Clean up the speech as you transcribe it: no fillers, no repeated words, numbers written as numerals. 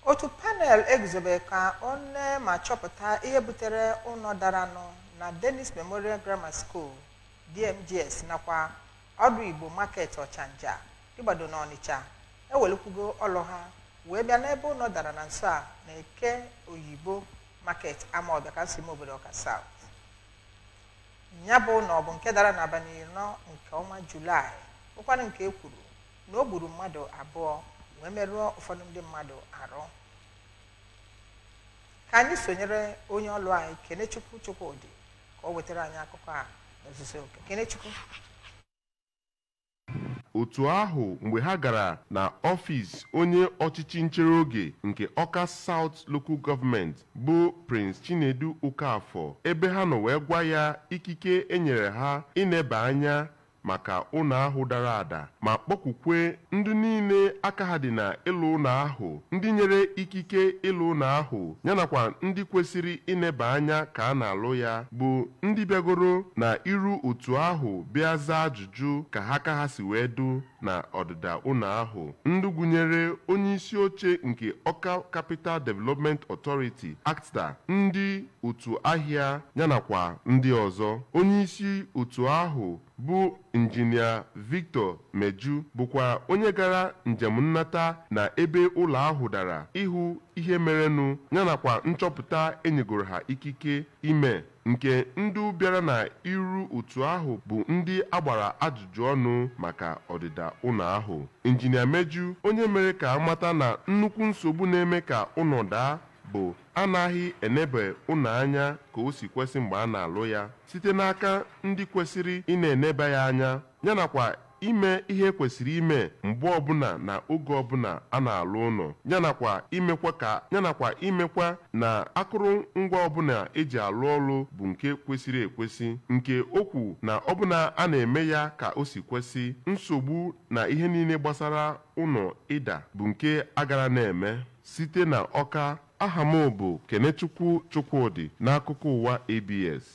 Otu panel eguzobe ka ọ nee ma chọpụta ihe butere ụlọ daranụ na Dennis Memorial Grammar School DMGS nakwa ọdụ Igbo Market Ọchanja ịgbado n'Ọnịcha ewelikwugo ọlụ ha wee bịa n'ebe ụlọ dara na nso a na Eke Oyibo Market Amaọbịa ka nsị ime obodo Ọka South. Ya bụ na ọ bụ nke dara n'abalị 4 nke ọnwa Julaị, bụkwanụ nke e kwuru na o gburu mmadụ 2 wee merụọ ụfọdụ ndị mmadụ arụ. Ka anyị sonyere onye ọlụ anyị Kenechukwu Chukwudị ka o wetara anyị akụkọ a n'ozuzu oke. Kenechukwu. Otu ahụ mgbe ha gara na ọfịs onye ọchịchị nchere oge nke Ọka South Local Government bụ Prince Chinedu Okafor, ebe ha nọ wee gwa ya ikike enyere ha ịneba anya maka ụlọ ahụ dara ada, ma kpọkwukwe ndị niile aka ha dị na ịlụ ụlọ ahụ, ndị nyere ikike ịlụ ụlọ ahụ, yanakwa ndị kwesịrị ịneba anya ka a na-alụ ya, bụ ndị bịagoro na iru otu ahụ bịa zaa ajụjụ ka ha ka ha si wee du na ọdịda ụlọ ahụ. Ndị gụnyere onye isi oche nke Ọka Capital Development Authority ACTA, ndị otu ahịa yanakwa ndị ọzọ. Onye isi otu ahụ bụ Injinia Victor Meju bụkwa onye gara njem nnata na ebe ụlọ ahụ dara ịhụ ihe merenụ, yanakwa nchọpụta enyegoro ha ikike ime, nke ndị bịara na iru otu ahụ bụ ndị agbara ajụjụ ọnụ maka ọdịda ụlọ ahụ. Injinia Meju, onye mere ka amata na nnukwu nsogbu na-eme ka ụlọ daa bụ anaghị enebe ụlọ anya ka o si kwesị mgbe a na-alụ ya site n'aka ndị kwesịrị ị na-enebe ya anya, yanakwa ime ihe kwesịrị ime mgbe ọbụla na oge ọbụla a na-alụ ụlọ, yanakwa imekwa na akụrụngwa ọbụla eji alụ ọrụ bụ nke kwesịrị ekwesị, nke okwu na ọbụla a na-eme ya ka o si kwesị. Nsogbu na ihe niile gbasara ụlọ ịda bụ nke agara na-eme. Site na Ọka, aha m bụ Kenechukwu Chukwudị n'akụkọ ụwa ABS.